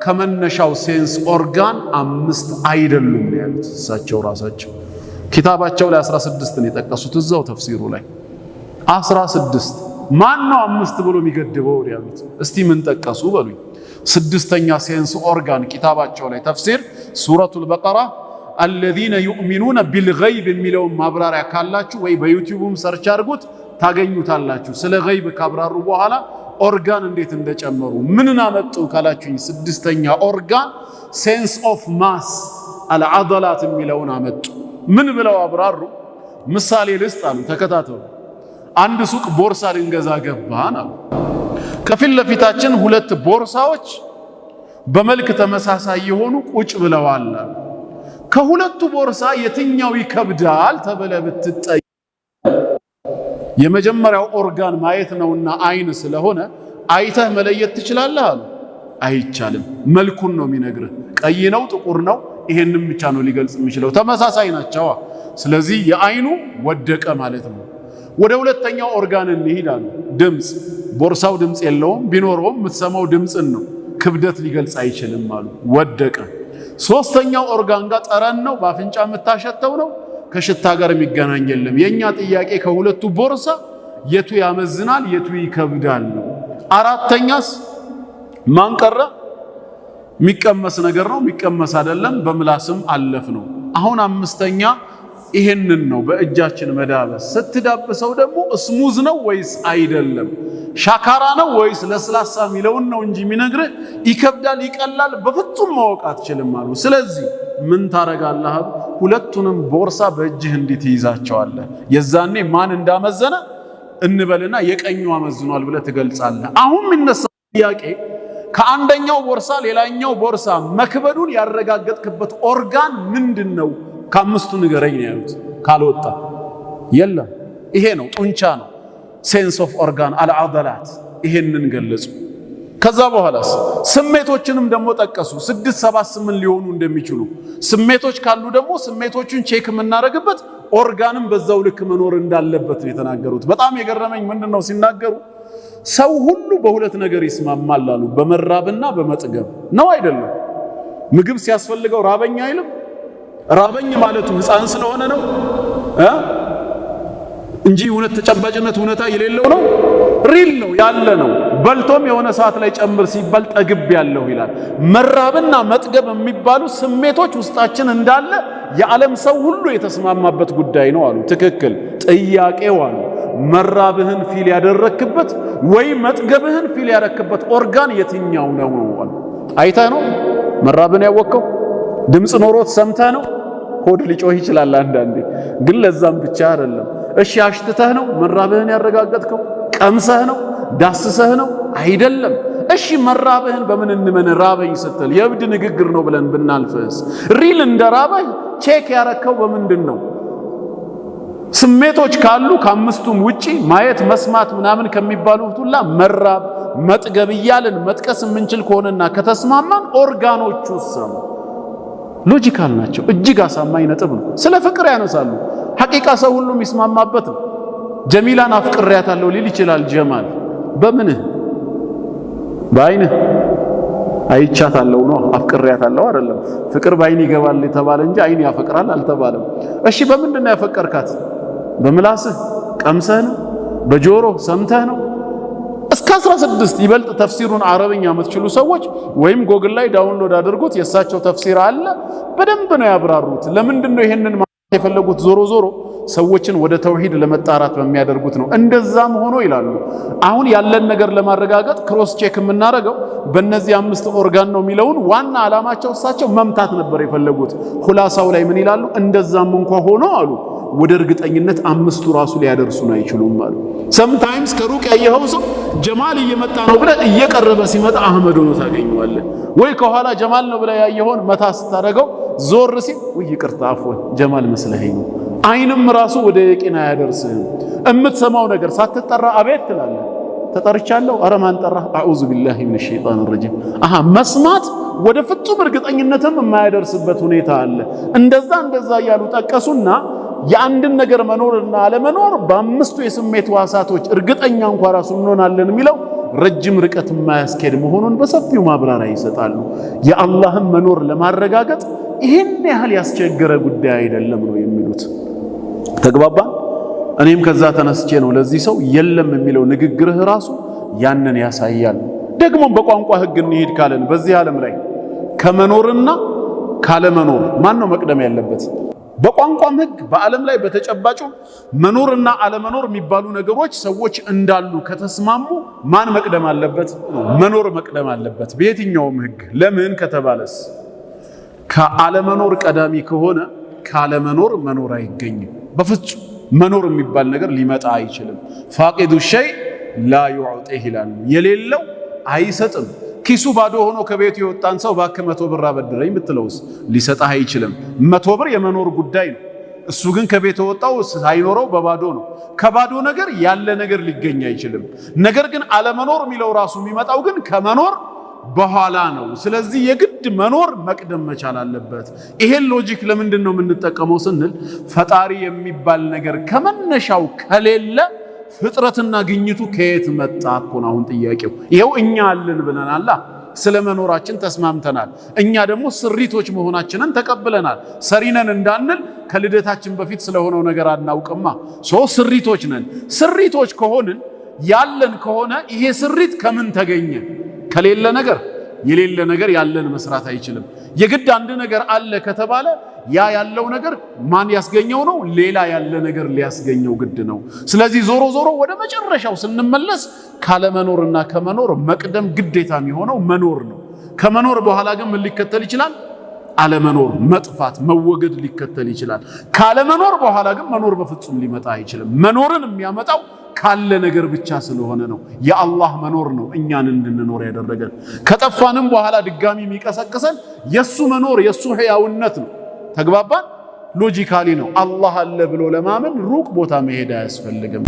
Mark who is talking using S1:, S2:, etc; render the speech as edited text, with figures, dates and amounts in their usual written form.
S1: ከመነሻው sense organ አምስት አይደሉም ነው ያሉት እሳቸው ራሳቸው። ኪታባቸው ላይ 16 ነው የጠቀሱት፣ እዛው ተፍሲሩ ላይ 16። ማን ነው አምስት ብሎ የሚገድበው ነው ያሉት። እስቲ ምን ጠቀሱ በሉኝ። ስድስተኛ sense organ ኪታባቸው ላይ ተፍሲር ሱረቱል በቀራ الذين يؤمنون بالغيب የሚለውን ማብራሪያ ካላችሁ ወይ በዩቲዩብም search አድርጉት ታገኙታላችሁ። ስለ ገይብ ካብራሩ በኋላ ኦርጋን እንዴት እንደጨመሩ ምንን አመጡ ካላችሁኝ፣ ስድስተኛ organ sense of mass العضلات የሚለውን አመጡ። ምን ብለው አብራሩ? ምሳሌ ልስጥ አሉ። ተከታተሉ። አንድ ሱቅ ቦርሳ ልንገዛ ገባን አሉ። ከፊት ለፊታችን ሁለት ቦርሳዎች በመልክ ተመሳሳይ የሆኑ ቁጭ ብለዋል አሉ። ከሁለቱ ቦርሳ የትኛው ይከብዳል ተብለህ ብትጠየቅ የመጀመሪያው ኦርጋን ማየት ነውና አይን ስለሆነ አይተህ መለየት ትችላለህ አሉ። አይቻልም። መልኩን ነው የሚነግርህ። ቀይ ነው፣ ጥቁር ነው፣ ይሄንም ብቻ ነው ሊገልጽ የሚችለው። ተመሳሳይ ናቸዋ። ስለዚህ የአይኑ ወደቀ ማለት ነው። ወደ ሁለተኛው ኦርጋን እንሂድ አሉ። ድምፅ። ቦርሳው ድምፅ የለውም፣ ቢኖረውም የምትሰማው ድምፅን ነው። ክብደት ሊገልጽ አይችልም አሉ። ወደቀ። ሶስተኛው ኦርጋን ጋር ጠረን ነው፣ በአፍንጫ የምታሸተው ነው። ከሽታ ጋር የሚገናኝ የለም። የኛ ጥያቄ ከሁለቱ ቦርሳ የቱ ያመዝናል፣ የቱ ይከብዳል ነው። አራተኛስ ማን ቀረ? የሚቀመስ ነገር ነው፣ የሚቀመስ አይደለም። በምላስም አለፍ ነው። አሁን አምስተኛ ይሄንን ነው በእጃችን መዳበስ። ስትዳብሰው ደግሞ smooth ነው ወይስ አይደለም፣ ሻካራ ነው ወይስ ለስላሳ የሚለውን ነው እንጂ የሚነግርህ ይከብዳል፣ ይቀላል በፍጹም ማወቅ አትችልም አሉ። ስለዚህ ምን ታረጋለህ አሉ? ሁለቱንም ቦርሳ በእጅህ እንዲህ ትይዛቸዋለህ። የዛኔ ማን እንዳመዘነ እንበልና የቀኙ አመዝኗል ብለህ ትገልጻለህ። አሁን የሚነሳው ጥያቄ ከአንደኛው ቦርሳ ሌላኛው ቦርሳ መክበዱን ያረጋገጥክበት ኦርጋን ምንድን ነው? ከአምስቱ ንገረኝ ነው ያሉት። ካልወጣ የለም። ይሄ ነው ጡንቻ ነው። Sense of organ العضلات ይሄንን ገለጹ። ከዛ በኋላስ ስሜቶችንም ደግሞ ጠቀሱ። ስድስት፣ ሰባት፣ ስምንት ሊሆኑ እንደሚችሉ፣ ስሜቶች ካሉ ደግሞ ስሜቶቹን check የምናደርግበት ኦርጋንም በዛው ልክ መኖር እንዳለበት ነው የተናገሩት። በጣም የገረመኝ ምንድን ነው ሲናገሩ ሰው ሁሉ በሁለት ነገር ይስማማል አሉ። በመራብና በመጥገብ ነው አይደለም? ምግብ ሲያስፈልገው ራበኝ አይልም? ራበኝ ማለቱ ሕፃን ስለሆነ ነው እንጂ እውነት ተጨባጭነት እውነታ የሌለው ነው። Real ነው ያለ ነው። በልቶም የሆነ ሰዓት ላይ ጨምር ሲባል ጠግብ ያለው ይላል። መራብና መጥገብ የሚባሉ ስሜቶች ውስጣችን እንዳለ የዓለም ሰው ሁሉ የተስማማበት ጉዳይ ነው አሉ። ትክክል። ጥያቄው አሉ መራብህን feel ያደረክበት ወይ መጥገብህን feel ያደረክበት ኦርጋን የትኛው ነው አሉ። አይተህ ነው መራብን ያወቅከው? ድምፅ ኖሮት ሰምተህ ነው? ሆድ ሊጮህ ይችላል አንዳንዴ፣ ግን ለዛም ብቻ አይደለም። እሺ አሽትተህ ነው መራብህን ያረጋገጥከው? ቀምሰህ ነው? ዳስሰህ ነው? አይደለም። እሺ መራብህን በምን እንመን? ራበኝ ስትል የእብድ ንግግር ነው ብለን ብናልፍስ? Real እንደ ራበህ check ያረከው በምንድን ነው? ስሜቶች ካሉ ከአምስቱም ውጪ ማየት፣ መስማት ምናምን ከሚባሉት ሁላ መራብ፣ መጥገብ እያልን መጥቀስ የምንችል ከሆነና ከተስማማን ኦርጋኖቹ ሰሙ logical ናቸው። እጅግ አሳማኝ ነጥብ ነው። ስለ ፍቅር ያነሳሉ። ሐቂቃ ሰው ሁሉ የሚስማማበት ነው። ጀሚላን አፍቅሬያታለሁ ሊል ይችላል። ጀማል በምንህ? በአይንህ አይቻታለሁ ነው፣ አፍቅሬያታለሁ አይደለም። ፍቅር በአይን ይገባል የተባለ እንጂ አይን ያፈቅራል አልተባለም። እሺ በምንድን ነው ያፈቀርካት? በምላስህ ቀምሰህ ነው? በጆሮ ሰምተህ ነው? እስከ 16 ይበልጥ ተፍሲሩን አረብኛ የምትችሉ ሰዎች ወይም ጎግል ላይ download አድርጉት። የእሳቸው ተፍሲር አለ። በደንብ ነው ያብራሩት። ለምንድን ነው ይሄንን ማለት የፈለጉት? ዞሮ ዞሮ ሰዎችን ወደ ተውሂድ ለመጣራት በሚያደርጉት ነው። እንደዛም ሆኖ ይላሉ አሁን ያለን ነገር ለማረጋገጥ cross check የምናደርገው በእነዚህ አምስት ኦርጋን ነው የሚለውን ዋና ዓላማቸው እሳቸው መምታት ነበር የፈለጉት። ሁላሳው ላይ ምን ይላሉ? እንደዛም እንኳ ሆኖ አሉ ወደ እርግጠኝነት አምስቱ ራሱ ሊያደርሱን አይችሉም አሉ። Sometimes ከሩቅ ያየኸው ሰው ጀማል እየመጣ ነው ብለህ እየቀረበ ሲመጣ አህመድ ሆኖ ታገኘዋለህ። ወይ ከኋላ ጀማል ነው ብለህ ያየኸውን መታ ስታደርገው ዞር ሲል ውይ ይቅርታ አፍወን ጀማል መስለኸኝ ነው። አይንም ራሱ ወደ የቂን አያደርስህም። እምትሰማው ነገር ሳትጠራ አቤት ትላለህ። ተጠርቻለሁ፣ ኧረ ማን ጠራ? أعوذ بالله من الشيطان الرجيم። አሃ መስማት ወደ ፍጹም እርግጠኝነትም የማያደርስበት ሁኔታ አለ። እንደዛ እንደዛ እያሉ ጠቀሱና የአንድን ነገር መኖርና አለመኖር በአምስቱ የስሜት ሕዋሳቶች እርግጠኛ እንኳ ራሱ እንሆናለን የሚለው ረጅም ርቀት የማያስኬድ መሆኑን በሰፊው ማብራሪያ ይሰጣሉ። የአላህን መኖር ለማረጋገጥ ይህን ያህል ያስቸገረ ጉዳይ አይደለም ነው የሚሉት። ተግባባን? እኔም ከዛ ተነስቼ ነው ለዚህ ሰው የለም የሚለው ንግግርህ ራሱ ያንን ያሳያል። ደግሞም በቋንቋ ሕግ እንሂድ ካለን በዚህ ዓለም ላይ ከመኖርና ካለመኖር ማን ነው መቅደም ያለበት? በቋንቋም ሕግ በዓለም ላይ በተጨባጩ መኖርና አለመኖር የሚባሉ ነገሮች ሰዎች እንዳሉ ከተስማሙ ማን መቅደም አለበት? መኖር መቅደም አለበት በየትኛውም ሕግ። ለምን ከተባለስ ከአለመኖር ቀዳሚ ከሆነ ካለመኖር መኖር አይገኝም። በፍጹም መኖር የሚባል ነገር ሊመጣ አይችልም። فاقد الشيء لا يعطيه ይላሉ። የሌለው አይሰጥም። ኪሱ ባዶ ሆኖ ከቤቱ የወጣን ሰው እባክህ 100 ብር አበድረኝ ብትለውስ ሊሰጥህ አይችልም። 100 ብር የመኖር ጉዳይ ነው። እሱ ግን ከቤት የወጣው ሳይኖረው በባዶ ነው። ከባዶ ነገር ያለ ነገር ሊገኝ አይችልም። ነገር ግን አለመኖር የሚለው ራሱ የሚመጣው ግን ከመኖር በኋላ ነው። ስለዚህ የግድ መኖር መቅደም መቻል አለበት። ይሄን logic ለምንድን ነው የምንጠቀመው ስንል ፈጣሪ የሚባል ነገር ከመነሻው ከሌለ ፍጥረትና ግኝቱ ከየት መጣ እኮ ነው አሁን ጥያቄው። ይኸው እኛ አለን ብለናላ። ስለ መኖራችን ተስማምተናል። እኛ ደግሞ ስሪቶች መሆናችንን ተቀብለናል። ሰሪነን እንዳንል ከልደታችን በፊት ስለሆነው ነገር አናውቅማ። So ስሪቶች ነን። ስሪቶች ከሆንን ያለን ከሆነ ይሄ ስሪት ከምን ተገኘ? ከሌለ ነገር የሌለ ነገር ያለን መስራት አይችልም። የግድ አንድ ነገር አለ ከተባለ ያ ያለው ነገር ማን ያስገኘው ነው? ሌላ ያለ ነገር ሊያስገኘው ግድ ነው። ስለዚህ ዞሮ ዞሮ ወደ መጨረሻው ስንመለስ ካለመኖርና ከመኖር መቅደም ግዴታ የሚሆነው መኖር ነው። ከመኖር በኋላ ግን ምን ሊከተል ይችላል? አለመኖር፣ መጥፋት፣ መወገድ ሊከተል ይችላል። ካለመኖር በኋላ ግን መኖር በፍጹም ሊመጣ አይችልም። መኖርን የሚያመጣው ካለ ነገር ብቻ ስለሆነ ነው። የአላህ መኖር ነው እኛን እንድንኖር ያደረገን። ከጠፋንም በኋላ ድጋሚ የሚቀሰቅሰን የሱ መኖር የሱ ሕያውነት ነው። ተግባባን? Logically ነው። አላህ አለ ብሎ ለማመን ሩቅ ቦታ መሄድ አያስፈልግም።